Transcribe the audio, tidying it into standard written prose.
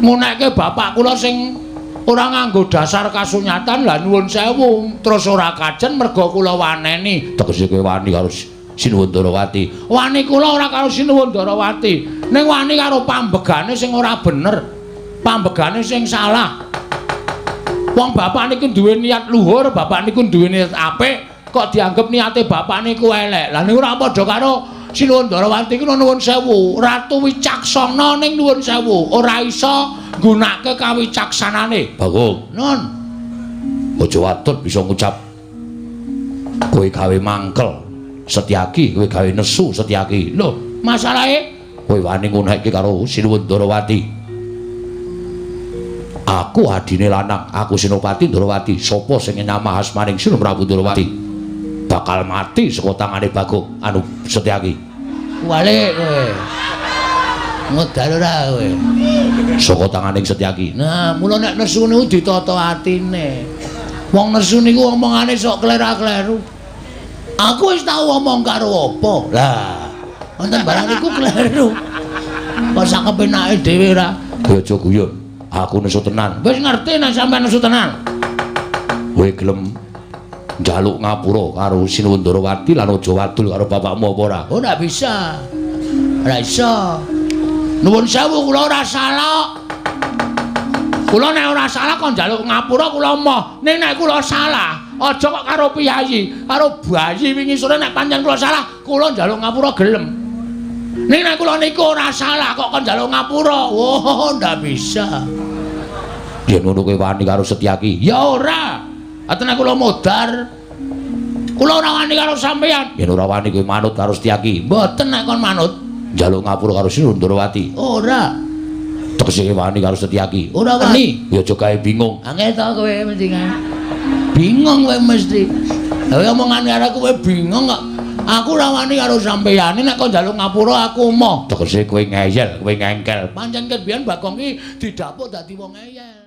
Ngunekke bapak kula sing ora nganggo dasar kasunyatan lah nuwun sewu terus ora kajen merga kula waneni. Tegese kowe wani karo Sinuwun Ndarawati. Wani kula ora karo Sinuwun Ndarawati, ning wani karo pambegane sing ora bener. Pambegane sing salah. Wong bapak niku duwe niat luhur, bapak niku duwe niat apik, kok dianggep niate bapak niku elek. Lah niku ora padha karo Sinuwun Ndarawati ku nuwun sewu, ratu wicaksana ning nuwun sewu, ora iso nggunakake kawicaksanane. Bagong, Nun, aja watut bisa ngucap kowe gawe mangkel Setyaki, kowe gawe nesu Setyaki. Lho, masalahe kowe wani ngunekke karo Sinuwun Ndarawati. Aku adine lanang, aku Senopati Ndarawati. Sapa sing nyamah asmaning Sri Prabu Ndarawati bakal mati saka tangane Bagong anu Setyaki. Walik kowe. Modal ora kowe. Saka tanganing Setyaki. Nah, mula nek nesu niku ditata atine. Wong nesu niku omongane sok klera-kleru. Aku wis tau omong karo apa? Lah, wonten barang niku kleru. Kok sak kepenake dhewe ora? Kowe aja guyon. Aku nesu tenan. Wis ngerti nek sampean nesu tenan. Kowe gelem njaluk ngapura karo Sinuwun Ndarawati lan aja wadul karo bapakmu apa ora? Oh, ndak bisa. Ora iso. Nuwun sewu kula ora salah. Kula nek ora salah kok njaluk ngapura kula emoh. Ning nek kula salah, aja kok karo piyayi, karo bayi wingi sore nek pancen kula salah, kula njaluk ngapura gelem. Ning nek kula niku ora salah kok kon njaluk ngapura. Oh, ndak bisa. Yen ngono kowe wani karo Setyaki? Ya ora. Aten nek kula modar. Kula ora wani karo sampeyan. Yen ora wani kowe manut karo Setyaki? Mboten nek kon manut. Njaluk ngapura karo Sinuwun Ndarawati? Ora. Tegese wani karo Setyaki? Ora wani. Ya aja gawe bingung. Angel to kowe mesti kan. Bingung kowe mesti. Lha omongane karo kowe bingung kok. Aku ora wani karo sampeyan. Nek kon njaluk ngapura aku emoh. Tegese kowe ngeyel, kowe ngengkel. Pancen ket biyen Bagong ki didapuk dadi wong ngeyel.